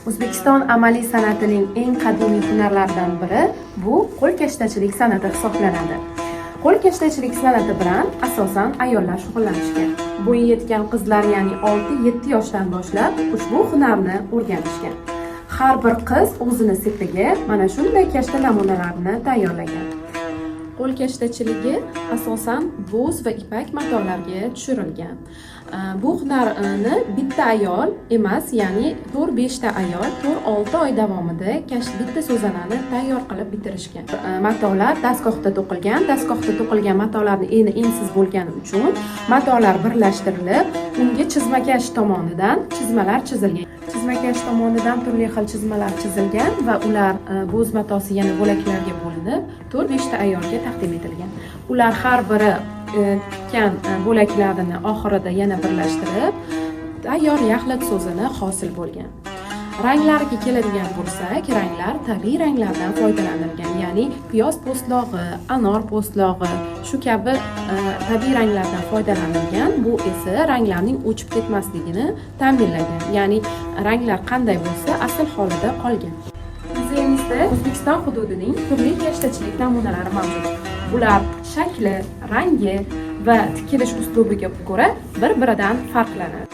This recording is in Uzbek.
O'zbekiston amaliy san'atining eng qadimiy hunarlaridan biri bu qo'l kashtachilik san'ati hisoblanadi. Qo'l kashtachilik san'ati bilan asosan ayollar shug'ullanishgan. Bo'yi yetgan qizlar, ya'ni 6-7 yoshdan boshlab ushbu hunarni o'rganishgan. Har bir qiz o'zini sepiga mana shunday kashta namunalarini tayyorlagan. Qo'l kashtachiligi asosan bo'z va ipak matolarga tushirilgan. Bu hunarni bitta ayol emas, ya'ni 4-5 ta ayol 4-6 oy davomida bitta so'zanani tayyor qilib bitirishgan. Matolar dastgohda to'qilgan. Dastgohda to'qilgan matolarni eni ensiz bo'lgani uchun matolar birlashtirilib, unga chizmakash tomonidan chizmalar chizilgan. Chizmakash tomonidan turli xil chizmalar chizilgan va ular bo'z matosi yana bo'laklarga bo'linib, 4-5 ta ayolga taqdim etilgan. Ular har biri tikkan bo'laklarini oxirida yana birlashtirib, tayyor yaxlit so'zini hosil bo'lgan. Ranglariga keladigan bo'lsak, ranglar tabiiy ranglardan foydalanilgan, ya'ni piyoz po'stlog'i, anor po'stlog'i, shu kabi tabiiy ranglardan foydalanilgan. Bu esa ranglarning o'chib ketmasligini ta'minlagan, ya'ni ranglar qanday bo'lsa, asl holida qolgan. Muzeyimizda O'zbekiston hududining turli kashtachilik namunalari mavjud. Ular shakli, rangi va tikilish uslubiga ko'ra bir-biridan farqlanadi.